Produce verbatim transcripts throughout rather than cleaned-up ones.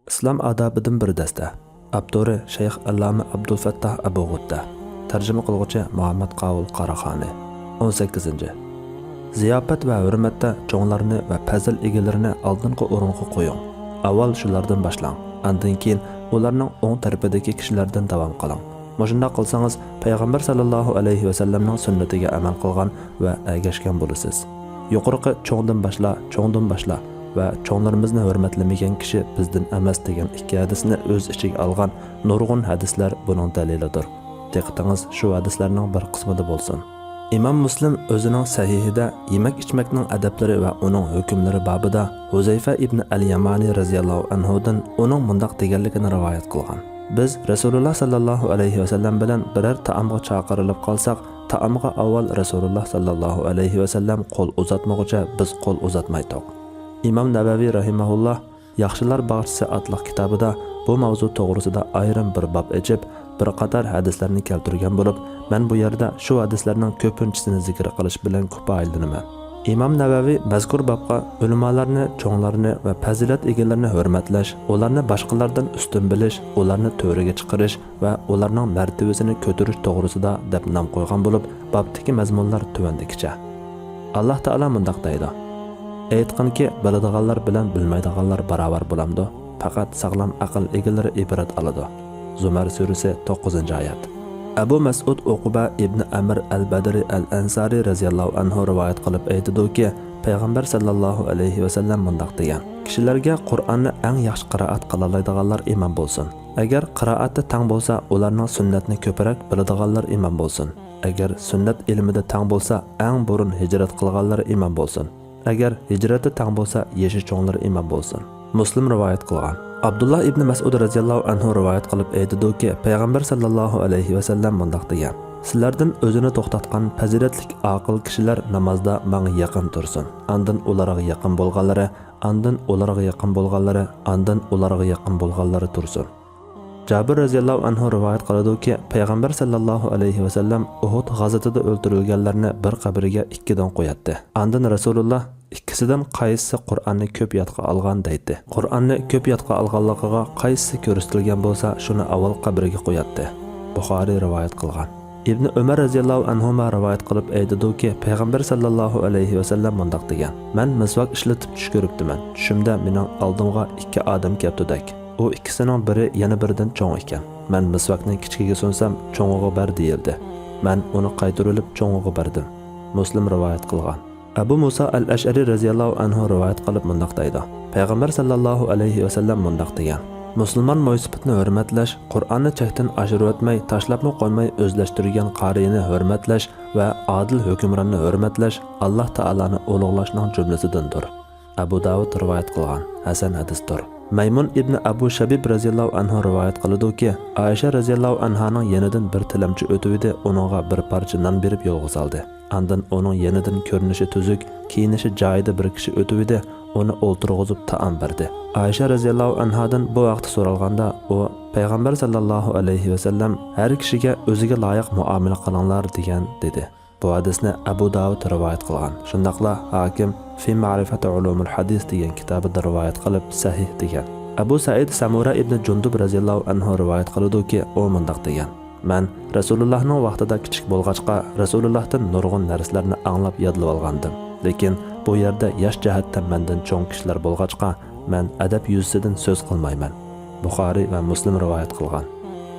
ئىسلام ئادابىدىن بىر دەستە. ئاپتورى شەيخ ئەللامە ئابدۇلفەتتاھ ئەبۇ غۇتتە. تەرجىمە قىلغۇچى مۇھەممەد قاۋۇل قاراخانى. ئون سەككىزىنچى. زىياپەت ۋە ھۆرمەتتە چوڭلارنى ۋە پەزىل ئىگىلىرىنى ئالدىنقى ئورۇنغا قويۇڭ. ئاۋۋال شۇلاردىن باشلاڭ. ئاندىن كېيىن ئۇلارنىڭ ئوڭ تەرىپىدىكى كىشىلەردىن داۋام قىلىڭ. مۇشۇنداق قىلسىڭىز، پەيغەمبەر ساللاللاھۇ ئەلەيھى ۋەسەللەمنىڭ سۈننىتىگە ئەمەل قىلغان ۋە ئەگەشكەن بولىسىز. يۇقىرىقى چوڭدىن باشلا، چوڭدىن باشلا ۋە چوڭلىرىمىزنى ھۆرمەتلىمىگەن كىشى بىزدىن ئەمەس دېگەن ئىككى ھەدىسنى ئۆز ئىچىگە ئالغان نۇرغۇن ھەدىسلەر بۇنىڭ دەلىلىدۇر. دىققىتىڭىز شۇ ھەدىسلەرنىڭ بىر قىسمىدا بولسۇن. ئىمام مۇسلىم ئۆزىنىڭ سەھىھىدە يېمەك-ئىچمەكنىڭ ئەدەپلىرى ۋە ئۇنىڭ ھۆكۈملىرى بابىدا ھۇزەيفە ئىبنى ئەل يامانى رەزىياللاھۇ ئەنھۇدىن ئۇنىڭ مۇنداق دېگەنلىكىنى رىۋايەت قىلغان: بىز رەسۇلۇللا ساللاللاھۇ ئەلەيھى ۋەسەللەم بىلەن بىرەر تائامغا چاقىرىلىپ قالساق، تائامغا ئاۋۋال رەسۇلۇللا ساللاللاھۇ ئەلەيھى ۋەسەللەم قول ئۇزاتمىغۇچە بىز قول ئۇزاتمايتتۇق. ئىمام نەۋەۋى رەھىمەھۇللا ياخشىلار باغچىسى ئاتلىق كىتابىدا بۇ ماۋزۇ توغرىسىدا ئايرىم بىر باب ئېچىپ، بىر قاتار ھەدىسلەرنى كەلتۈرگەن بولۇپ، مەن بۇ يەردە شۇ ھەدىسلەرنىڭ كۆپىنچىسىنى زىكىر قىلىش بىلەن كۇپايىلىنىمەن. ئىمام نەۋەۋى مەزكۇر بابقا ئۆلىمالارنى، چوڭلارنى ۋە پەزىلەت ئىگىلىرىنى ھۆرمەتلەش، ئۇلارنى باشقىلاردىن ئۈستۈن بىلىش، ئۇلارنى تۆرىگە چىقىرىش ۋە ئۇلارنىڭ مەرتىۋىسىنى كۆتۈرۈش توغرىسىدا دەپ نام قويغان بولۇپ، بابتىكى مەزمۇنلار تۆۋەندىكىچە. ئاللاھ تائالا مۇنداق دەيدۇ: ئېيتقىنكى، بىلىدىغانلار بىلەن بىلمەيدىغانلار باراۋەر بولامدۇ؟ پەقەت ساغلام ئەقىل ئىگىلىرى ئىبرەت ئالىدۇ. زۇمەر سۈرىسى، توققۇزىنچى ئايەت. ئەبۇ مەسئۇد ئوقۇبە ئىبنى ئەمر ئەل بەدرى ئەل ئەنسارى رەزىياللاھۇ ئەنھۇ رىۋايەت قىلىپ ئېيتىدۇكى، پەيغەمبەر ساللاللاھۇ ئەلەيھى ۋەسەللەم مۇنداق دېگەن: كىشىلەرگە قۇرئاننى ئەڭ ياخشى قىرائەت قىلالايدىغانلار ئىمام بولسۇن. ئەگەر قىرائەتتە تەڭ بولسا، ئۇلارنىڭ سۈننەتنى كۆپرەك بىلىدىغانلار ئىمام بولسۇن. ئەگەر سۈننەت ئىلمىدا تەڭ بولسا، ئەڭ بۇرۇن ھىجرەت قىلغانلار ئىمام بولسۇن. ئەگەر ھىجرەتتە تەڭ بولسا، يېشى چوڭلار ئىمام بولسۇن. مۇسلىم رىۋايەت قىلغان. ئابدۇللا ئىبنى مەسئۇد رەزىياللاھۇ ئەنھۇ رىۋايەت قىلىپ ئېيتىدۇكى، پەيغەمبەر ساللاللاھۇ ئەلەيھى ۋەسەللەم مۇنداق دېگەن: سىلەردىن ئۆزىنى توختاتقان پەزىلەتلىك ئاقىل كىشىلەر نامازدا ماڭا يېقىن تۇرسۇن. ئاندىن ئۇلارغا يېقىن بولغانلىرى، ئاندىن ئۇلارغا يېقىن بولغانلىرى، ئاندىن ئۇلارغا يېقىن بولغانلىرى تۇرسۇن. جابىر رەزىياللاھۇ ئەنھۇ رىۋايەت قىلىدۇكى، پەيغەمبەر ساللاللاھۇ ئەلەيھى ۋەسەللەم ئۇھۇد غازىتىدە ئۆلتۈرۈلگەنلەرنى بىر قەبرىگە ئىككىدىن قوياتتى. ئاندىن رەسۇلۇللا، ئىككىسىدىن قايسىسى قۇرئاننى كۆپ يادقا ئالغان دەيتتى. قۇرئاننى كۆپ يادقا ئالغانلىقىغا قايسىسى كۆرسىتىلگەن بولسا، شۇنى ئاۋۋال قەبرىگە قوياتتى. بۇخارىي رىۋايەت قىلغان. ئىبنى ئۆمەر رەزىياللاھۇ ئەنھۇما رىۋايەت قىلىپ ئېيتىدۇكى، پەيغەمبەر ساللاللاھۇ ئەلەيھى ۋەسەللەم مۇنداق دېگەن: مەن مىسۋاك ئىشلىتىپ چۈش كۆرۈپتىمەن. چۈشۈمدە مېنىڭ ئالدىمغا ئىككى ئادەم كەپتۇدەك. ئۇ ئىككىسىنىڭ بىرى يەنە بىرىدىن چوڭ ئىكەن. مەن مىسۋاكنى كىچىكىگە سۇنسام، چوڭىغا بەر دېيىلدى. مەن ئۇنى قايتۇرۇۋېلىپ چوڭىغا بەردىم. مۇسلىم رىۋايەت قىلغان. ئەبۇ مۇسا ئەل ئەشئەرى رەزىياللاھۇ ئەنھۇ رىۋايەت قىلىپ مۇنداق دەيدۇ: پەيغەمبەر ساللاللاھۇ ئەلەيھى ۋەسەللەم مۇنداق دېگەن: مۇسۇلمان مويسىپىتنى ھۆرمەتلەش، قۇرئاننى چەكتىن ئاشۇرۇۋەتمەي، تاشلاپمۇ قويماي ئۆزلەشتۈرگەن قارىينى ھۆرمەتلەش ۋە ئادىل ھۆكۈمراننى ھۆرمەتلەش ئاللاھ تائالانى ئۇلۇغلاشنىڭ جۈملىسىدىندۇر. ئەبۇ داۋۇد رىۋايەت قىلغان ھەسەن ھەدىستۇر. مەيمۇن ئىبنى ئەبۇ شەبىب رەزىياللاھۇ ئەنھۇ رىۋايەت قىلىدۇكى، ئائىشە رەزىياللاھۇ ئەنھانىڭ يېنىدىن بىر تىلەمچى ئۆتۈۋىدى، ئۇنىڭغا بىر پارچە نان بېرىپ يولغا سالدى. ئاندىن ئۇنىڭ يېنىدىن كۆرۈنۈشى تۈزۈك، كىيىنىشى جايىدا بىر كىشى ئۆتۈۋىدى، ئۇنى ئولتۇرغۇزۇپ تائام بەردى. ئائىشە رەزىياللاھۇ ئەنھادىن بۇ ھەقتە سورالغاندا، ئۇ، پەيغەمبەر ساللاللاھۇ ئەلەيھى ۋەسەللەم، ھەر كىشىگە ئۆزىگە لايىق مۇئامىلە قىلىڭلار دېگەن، دېدى. بۇ ھەدىسنى ئەبۇ داۋۇد رىۋايەت قىلغان. شۇنداقلا ھاكىم فى مەرىفەتى ئۇلۇمۇل ھەدىس دېگەن كىتابىدا رىۋايەت قىلىپ، سەھىھ دېگەن. ئەبۇ سەئىد سەمۇرە ئىبنى جۇندۇب رەزىياللاھۇ ئەنھۇ رىۋايەت قىلىدۇكى، ئۇ مۇنداق دېگەن: مەن رەسۇلۇللاھنىڭ ۋاقتىدا كىچىك بولغاچقا، رەسۇلۇللاھتىن نۇرغۇن نەرسىلەرنى ئاڭلاپ يادلىۋالغانىدىم. لېكىن بۇ يەردە ياش جەھەتتە مەندىن چوڭ كىشىلەر بولغاچقا، مەن ئەدەپ يۈزىسىدىن سۆز قىلمايمەن. بۇخارىي ۋە مۇسلىم رىۋايەت قىلغان.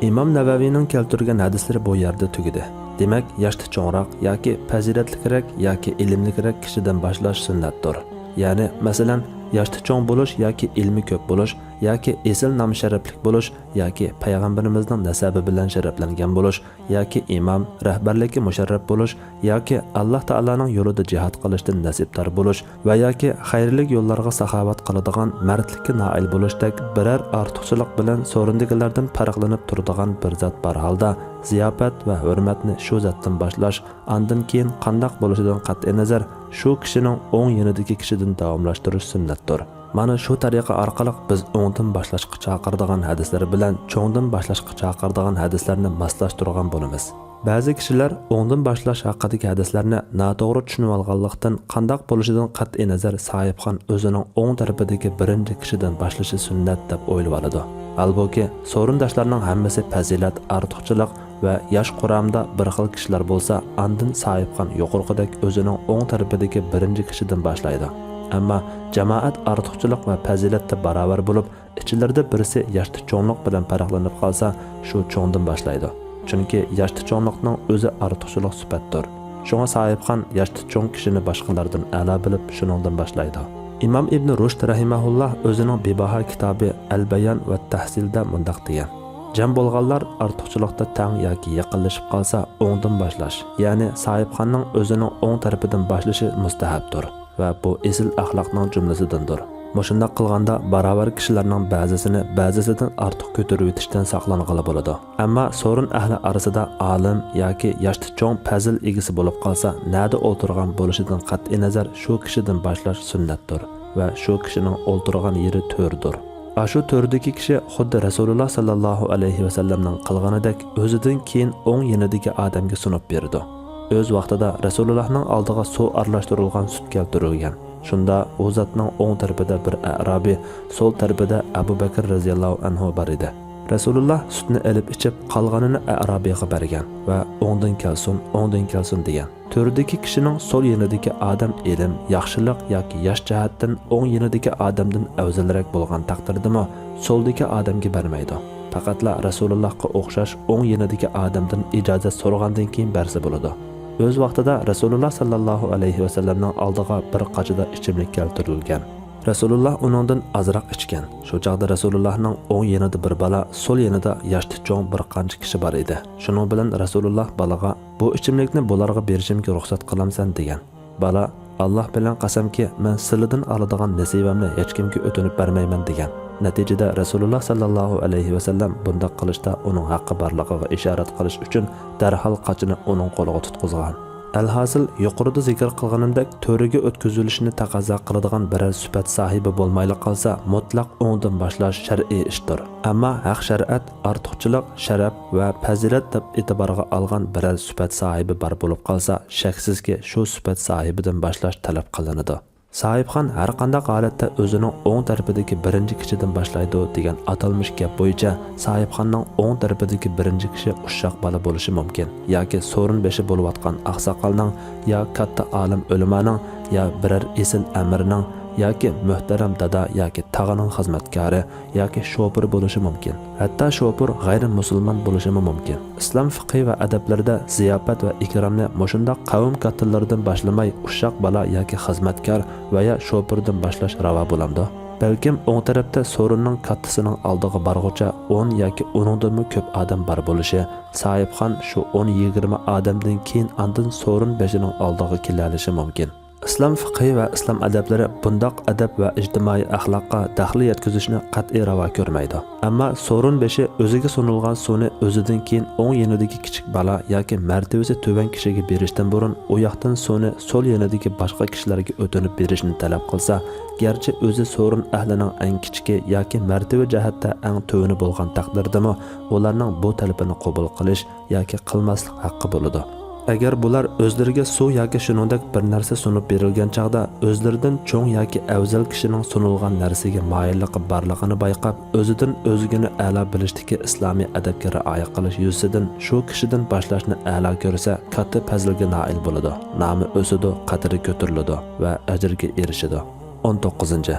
ئىمام نەۋەۋىنىڭ كەلتۈرگەن ھەدىسلىرى بۇ يەردە تۈگىدى. دېمەك، ياشتا چوڭراق ياكى پەزىلەتلىكرەك ياكى ئىلىملىكرەك كىشىدىن باشلاش سۈننەتتۇر. يەنى، مەسىلەن، ياشتا چوڭ بولۇش ياكى ئىلمى كۆپ بولۇش ياكى ئېسىل نام شەرەپلىك بولۇش ياكى پەيغەمبىرىمىزنىڭ نەسەبى بىلەن شەرەپلەنگەن بولۇش ياكى ئىمام، رەھبەرلىككە مۇشەررەپ بولۇش ياكى ئاللاھ تائالانىڭ يولىدا جىھاد قىلىشتىن نەسىبدار بولۇش ۋە ياكى خەيرلىك يوللارغا ساخاۋەت قىلىدىغان، مەردلىككە نائىل بولۇشتەك بىرەر ئارتۇقچىلىق بىلەن سورۇندىكىلاردىن پەرقلىنىپ تۇرىدىغان بىر زات بار ھالدا، زىياپەت ۋە ھۆرمەتنى شۇ زاتتىن باشلاش، ئاندىن كېيىن قانداق بولۇشىدىن قەتئىينەزەر، شۇ كىشىنىڭ ئوڭ يېنىدىكى كىشىدىن داۋاملاشتۇرۇش سۈننەتتۇر. مانا شۇ تەرىقە ئارقىلىق بىز ئوڭدىن باشلاشقا چاقىرىدىغان ھەدىسلەر بىلەن چوڭدىن باشلاشقا چاقىرىدىغان ھەدىسلەرنى ماسلاشتۇرغان بولىمىز. بەزى كىشىلەر ئوڭدىن باشلاش ھەققىدىكى ھەدىسلەرنى ناتوغرا چۈشىنىۋالغانلىقتىن، قانداق بولۇشىدىن قەتئىينەزەر، ساھىبخان ئۆزىنىڭ ئوڭ تەرىپىدىكى بىرىنچى كىشىدىن باشلىشى سۈننەت دەپ ئويلىۋالىدۇ. ھالبۇكى، سورۇنداشلارنىڭ ھەممىسى پەزىلەت، ئارتۇقچىلىق ۋە ياش قۇرامىدا بىر خىل كىشىلەر بولسا، ئاندىن ساھىبخان يۇقىرىقىدەك ئۆزىنىڭ ئوڭ تەرىپىدىكى بىرىنچى كىشىدىن باشلايدۇ. ئەمما جامائەت ئارتۇقچىلىق ۋە پەزىلەتتە باراۋەر بولۇپ، ئىچلىرىدە بىرسى ياشتا چوڭلۇق بىلەن پەرقلىنىپ قالسا، شۇ چوڭدىن باشلايدۇ. چۈنكى ياشتا چوڭلۇقنىڭ ئۆزى ئارتۇقچىلىق سۈپەتتۇر. شۇڭا ساھىبخان ياشتا چوڭ كىشىنى باشقىلاردىن ئەلا بىلىپ، شۇنىڭدىن باشلايدۇ. ئىمام ئىبن رۇشد رەھىمەھۇللا ئۆزىنىڭ بىباھا كىتابى ئەل بايان ۋە تەھسىلدە مۇنداق دېگەن: جەم بولغانلار ئارتۇقچىلىقتا تەڭ ياكى يېقىنلىشىپ قالسا، ئوڭدىن باشلاش، يەنى ساھىبخاننىڭ ئۆزىنىڭ ئوڭ تەرىپىدىن باشلىشى مۇستەھەپتۇر. ۋە بۇ ئېسىل ئەخلاقنىڭ جۈملىسىدىندۇر. مۇشۇنداق قىلغاندا باراۋەر كىشىلەرنىڭ بەزىسىنى بەزىسىدىن ئارتۇق كۆتۈرۈۋېتىشتىن ساقلانغىلى بولىدۇ. ئەمما سورۇن ئەھلى ئارىسىدا ئالىم ياكى ياشتا چوڭ پەزىل ئىگىسى بولۇپ قالسا، نەدە ئولتۇرغان بولۇشىدىن قەتئىينەزەر، شۇ كىشىدىن باشلاش سۈننەتتۇر ۋە شۇ كىشىنىڭ ئولتۇرغان يېرى تۆردۇر. ئاشۇ تۆردىكى كىشى خۇددى رەسۇلۇللا ساللاللاھۇ ئەلەيھى ۋەسەللەمنىڭ قىلغىنىدەك ئۆزىدىن كېيىن ئوڭ يېنىدىكى ئادەمگە سۇنۇپ بېرىدۇ. ئۆز ۋاقتىدا رەسۇلۇللاھنىڭ ئالدىغا سۇ ئارىلاشتۇرۇلغان سۈت كەلتۈرۈلگەن. شۇندا ئۇ زاتنىڭ ئوڭ تەرىپىدە بىر ئەرابىي، سول تەرىپىدە ئەبۇ بەكىر رەزىياللاھۇ ئەنھۇ بار ئىدى. رەسۇلۇللا سۈتنى ئېلىپ ئىچىپ، قالغىنىنى ئەرابىيغا بەرگەن ۋە «ئوڭدىن كەلسۇن، ئوڭدىن كەلسۇن» دېگەن. تۆردىكى كىشىنىڭ سول يېنىدىكى ئادەم ئىلىم، ياخشىلىق ياكى ياش جەھەتتىن ئوڭ يېنىدىكى ئادەمدىن ئەۋزەلرەك بولغان تەقدىردىمۇ، سولدىكى ئادەمگە بەرمەيدۇ. پەقەتلا رەسۇلۇللاھقا ئوخشاش ئوڭ يېنىدىكى ئادەمدىن ئىجازەت سورىغاندىن كېيىن بەرسە بولىدۇ. ئۆز ۋاقتىدا رەسۇلۇللا ساللاللاھۇ ئەلەيھى ۋەسەللەمنىڭ ئالدىغا بىر قاچىدا ئىچىملىك كەلتۈرۈلگەن. رەسۇلۇللا ئۇنىڭدىن ئازراق ئىچكەن. شۇ چاغدا رەسۇلۇللاھنىڭ ئوڭ يېنىدا بىر بالا، سول يېنىدا ياشتا چوڭ بىر قانچە كىشى بار ئىدى. شۇنىڭ بىلەن رەسۇلۇللا بالىغا، «بۇ ئىچىملىكنى بۇلارغا بېرىشىمگە رۇخسەت قىلامسەن؟» دېگەن. بالا، «ئاللاھ بىلەن قەسەمكى، مەن سىلىدىن ئالىدىغان نېسىۋەمنى ھېچكىمگە ئۆتۈنۈپ بەرمەيمەن» دېگەن. نەتىجىدە رەسۇلۇللا ساللاللاھۇ ئەلەيھى ۋەسەللەم بۇنداق قىلىشتا ئۇنىڭ ھەققى بارلىقىغا ئىشارەت قىلىش ئۈچۈن دەرھال قاچىنى ئۇنىڭ قولىغا تۇتقۇزغان. ئەلھاسىل، يۇقىرىدا زىكىر قىلغىنىمدەك، تۆرىگە ئۆتكۈزۈلۈشنى تەقەززا قىلىدىغان بىرەر سۈپەت ساھىبى بولمايلا قالسا، مۇتلەق ئوڭدىن باشلاش شەرئىي ئىشتۇر. ئەمما ھەق شەرىئەت ئارتۇقچىلىق، شەرەپ ۋە پەزىلەت دەپ ئېتىبارغا ئالغان بىرەر سۈپەت ساھىبى بار بولۇپ قالسا، شەكسىزكى، شۇ سۈپەت ساھىبىدىن باشلاش تەلەپ قىلىنىدۇ. ساھىبخان ھەر قانداق ھالەتتە ئۆزىنىڭ ئوڭ تەرىپىدىكى بىرىنچى كىشىدىن باشلايدۇ دېگەن ئاتالمىش گەپ بويىچە، ساھىبخاننىڭ ئوڭ تەرىپىدىكى بىرىنچى كىشى ئۇششاق بالا بولۇشى مۇمكىن ياكى سورۇن بېشى بولۇۋاتقان ئاقساقالنىڭ يا كاتتا ئالىم ئۆلىمانىڭ يا بىرەر ئېسىل ئەمىرنىڭ ياكى مۆھتەرەم دادا ياكى تاغىنىڭ خىزمەتكارى ياكى شوپۇر بولۇشى مۇمكىن. ھەتتا شوپۇر غەيرىي مۇسۇلمان بولۇشىمۇ مۇمكىن. ئىسلام فىقھى ۋە ئەدەپلىرىدە زىياپەت ۋە ئىكرامنى مۇشۇنداق قەۋم كاتتىلىرىدىن باشلىماي، ئۇششاق بالا ياكى خىزمەتكار ۋە يا شوپۇردىن باشلاش راۋا بولامدۇ؟ بەلكىم ئوڭ تەرەپتە سورۇننىڭ كاتتىسىنىڭ ئالدىغا بارغۇچە ئون ياكى ئۇنىڭدىنمۇ كۆپ ئادەم بار بولۇشى، ساھىبخان شۇ ئون يىگىرمە ئادەمدىن كېيىن ئاندىن سورۇن بېشىنىڭ ئالدىغا كېلەلىشى مۇمكىن. ئىسلام فىقھى ۋە ئىسلام ئەدەپلىرى بۇنداق ئەدەپ ۋە ئىجتىمائىي ئەخلاققا دەخلى يەتكۈزۈشنى قەتئىي راۋا كۆرمەيدۇ. ئەمما سورۇن بېشى ئۆزىگە سۇنۇلغان سۇنى ئۆزىدىن كېيىن ئوڭ يېنىدىكى كىچىك بالا ياكى مەرتىۋىسى تۆۋەن كىشىگە بېرىشتىن بۇرۇن، ئۇ ياقتىن سۇنى سول يېنىدىكى باشقا كىشىلەرگە ئۆتۈنۈپ بېرىشنى تەلەپ قىلسا، گەرچە ئۆزى سورۇن ئەھلىنىڭ ئەڭ كىچىكى ياكى مەرتىۋە جەھەتتە ئەڭ تۆۋىنى بولغان تەقدىردىمۇ، ئۇلارنىڭ بۇ تەلىپىنى قوبۇل قىلىش ياكى قىلماسلىق ھەققى بولىدۇ. ئەگەر بۇلار ئۆزلىرىگە سۇ ياكى شۇنىڭدەك بىر نەرسە سۇنۇپ بېرىلگەن چاغدا ئۆزلىرىدىن چوڭ ياكى ئەۋزەل كىشىنىڭ سۇنۇلغان نەرسىگە مايىللىقى بارلىقىنى بايقاپ، ئۆزىدىن ئۆزگىنى ئەلا بىلىشتىكى ئىسلامىي ئەدەپكە رىئايە قىلىش يۈزىسىدىن شۇ كىشىدىن باشلاشنى ئەلا كۆرسە، كاتتا پەزىلگە نائىل بولىدۇ، نامى ئۆسىدۇ، قەدرى كۆتۈرۈلىدۇ ۋە ئەجىرگە ئېرىشىدۇ. ئون توققۇزىنچى،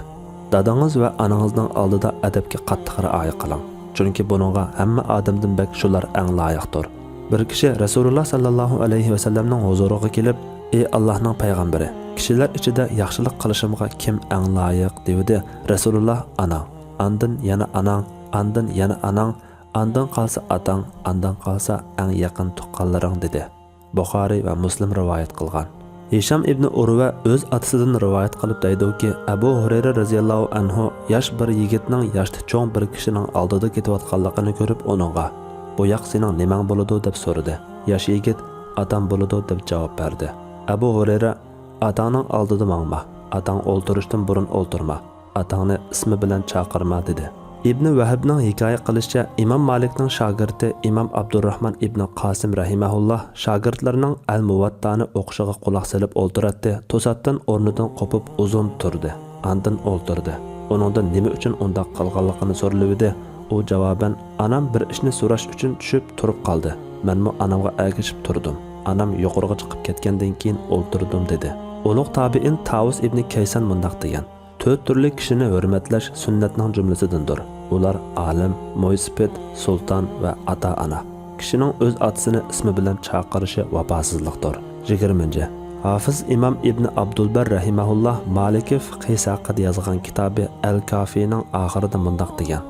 دادىڭىز ۋە ئانىڭىزنىڭ ئالدىدا ئەدەپكە قاتتىق رىئايە قىلىڭ، چۈنكى بۇنىڭغا ھەممە ئادەمدىن بەك شۇلار ئەڭ لايىقتۇر. بىر كىشى رەسۇلۇللا ساللاللاھۇ ئەلەيھى ۋەسەللەمنىڭ ھۇزۇرىغا كېلىپ، ئى ئاللاھنىڭ پەيغەمبىرى، كىشىلەر ئىچىدە ياخشىلىق قىلىشىمغا كىم ئەڭ لايىق؟ دېۋىدى. رەسۇلۇللا، ئاناڭ، ئاندىن يەنە ئاناڭ، ئاندىن يەنە ئاناڭ، ئاندىن قالسا ئاتاڭ، ئاندىن قالسا ئەڭ يېقىن تۇغقانلىرىڭ، دېدى. بۇخارىي ۋە مۇسلىم رىۋايەت قىلغان. ھىشام ئىبنى ئۇرۋە ئۆز ئاتىسىدىن رىۋايەت قىلىپ دەيدۇكى، ئەبۇ ھۇرەيرە رەزىياللاھۇ ئەنھۇ ياش بىر يىگىتنىڭ ياشتا چوڭ بىر كىشىنىڭ ئالدىدا كېتىۋاتقانلىقىنى كۆرۈپ ئۇنىڭغا، «بۇ ياق سېنىڭ نېمەڭ بولىدۇ؟» دەپ سورىدى. ياش يىگىت، «ئاتام بولىدۇ» دەپ جاۋاب بەردى. ئەبۇ ھۇرەيرە، «ئاتاڭنىڭ ئالدىدا ماڭما، ئاتاڭ ئولتۇرۇشتىن بۇرۇن ئولتۇرما، ئاتاڭنى ئىسمى بىلەن چاقىرما» دېدى. ئىبنى ۋەھبنىڭ ھېكايە قىلىشىچە، ئىمام مالىكنىڭ شاگىرتى ئىمام ئابدۇرراھمان ئىبنى قاسىم رەھىمەھۇللا شاگىرتلىرىنىڭ ئەل مۇۋەتتانى ئوقۇشىغا قۇلاق سېلىپ ئولتۇراتتى، توساتتىن ئورنىدىن قوپۇپ ئۇزۇن تۇردى. ئاندىن ئولتۇردى. ئۇنىڭدىن نېمە ئۈچۈن ئۇنداق قىلغانلىقىنى سورىلىۋىدى. ئۇ جاۋابەن، ئانام بىر ئىشنى سوراش ئۈچۈن چۈشۈپ تۇرۇپ قالدى. مەنمۇ ئانامغا ئەگىشىپ تۇردۇم. ئانام يۇقىرىغا چىقىپ كەتكەندىن كېيىن ئولتۇردۇم، دېدى. ئۇلۇغ تابىئىن تاۋۇس ئىبنى كەيسان مۇنداق دېگەن: تۆت تۈرلۈك كىشىنى ھۆرمەتلەش سۈننەتنىڭ جۈملىسىدىندۇر. ئۇلار ئالىم، مويسىپىت، سۇلتان ۋە ئاتا-ئانا. كىشىنىڭ ئۆز ئاتىسىنى ئىسمى بىلەن چاقىرىشى ۋاپاسىزلىقتۇر. يىگىرمىنچى. ھافىز ئىمام ئىبنى ئابدۇلبەر رەھىمەھۇللا مالىكى فىقھىسى ھەققىدە يازغان كىتابى ئەل كافىنىڭ ئاخىرىدا مۇنداق دېگەن: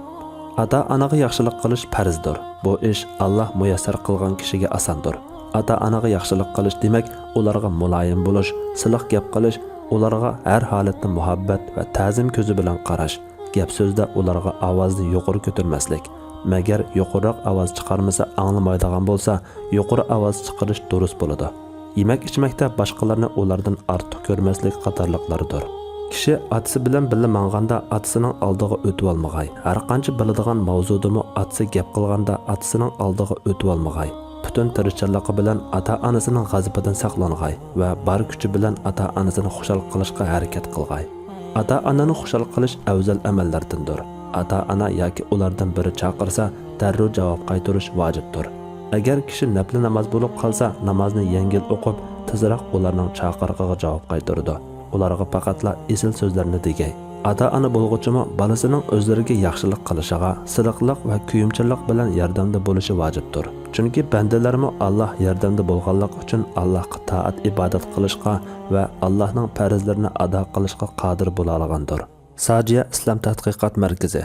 ئاتا-ئانىغا ياخشىلىق قىلىش پەرزدۇر. بۇ ئىش ئاللا مۇيەسسەر قىلغان كىشىگە ئاساندۇر. ئاتا-ئانىغا ياخشىلىق قىلىش دېمەك، ئۇلارغا مۇلايىم بولۇش، سىلىق گەپ قىلىش، ئۇلارغا ھەر ھالەتتە مۇھەببەت ۋە تەزىم كۆزى بىلەن قاراش. گەپ-سۆزدە ئۇلارغا ئاۋازنى يۇقىرى كۆتۈرمەسلىك. مەگەر يۇقىرىراق ئاۋاز چىقارمىسا، ئاڭلىمايدىغان بولسا، يۇقىرى ئاۋاز چىقىرىش دۇرۇس بولىدۇ. يېمەك-ئىچمەكتە باشقىلارنى ئۇلاردىن ئارتۇق كۆرمەسلىك قاتارلىقلاردۇر. كىشى ئاتىسى بىلەن بىللە ماڭغاندا ئاتىسىنىڭ ئالدىغا ئۆتۈۋالمىغاي. ھەرقانچە بىلىدىغان ماۋزۇدىمۇ ئاتىسى گەپ قىلغاندا ئاتىسىنىڭ ئالدىغا ئۆتۈۋالمىغاي. پۈتۈن تىرىشچانلىقى بىلەن ئاتا-ئانىسىنىڭ غەزىپىدىن ساقلانغاي ۋە بار كۈچى بىلەن ئاتا-ئانىسىنى خۇشال قىلىشقا ھەرىكەت قىلغاي. ئاتا-ئانىنى خۇشال قىلىش ئەۋزەل ئەمەللەردىندۇر. ئاتا-ئانا ياكى ئۇلاردىن بىرى چاقىرسا، دەررۇ جاۋاب قايتۇرۇش ۋاجىپتۇر. ئەگەر كىشى نەپلى ناماز بولۇپ قالسا، نامازنى يەڭگىل ئوقۇپ، تېزراق ئۇلارنىڭ چاقىرىقىغا جاۋاب قايتۇرىدۇ. ئۇلارغا پەقەتلا ئېسىل سۆزلەرنى دېگەي. ئاتا-ئانا بولغۇچىمۇ بالىسىنىڭ ئۆزلىرىگە ياخشىلىق قىلىشىغا، سىلىقلىق ۋە كۆيۈمچانلىق بىلەن ياردەمدە بولۇشى ۋاجىپتۇر. چۈنكى بەندىلەرمۇ ئاللا ياردەمدە بولغانلىقى ئۈچۈن ئاللاغا تائەت-ئىبادەت قىلىشقا ۋە ئاللانىڭ پەرزلىرىنى ئادا قىلىشقا قادىر بولالىغاندۇر. ساجىيە ئىسلام تەتقىقات مەركىزى.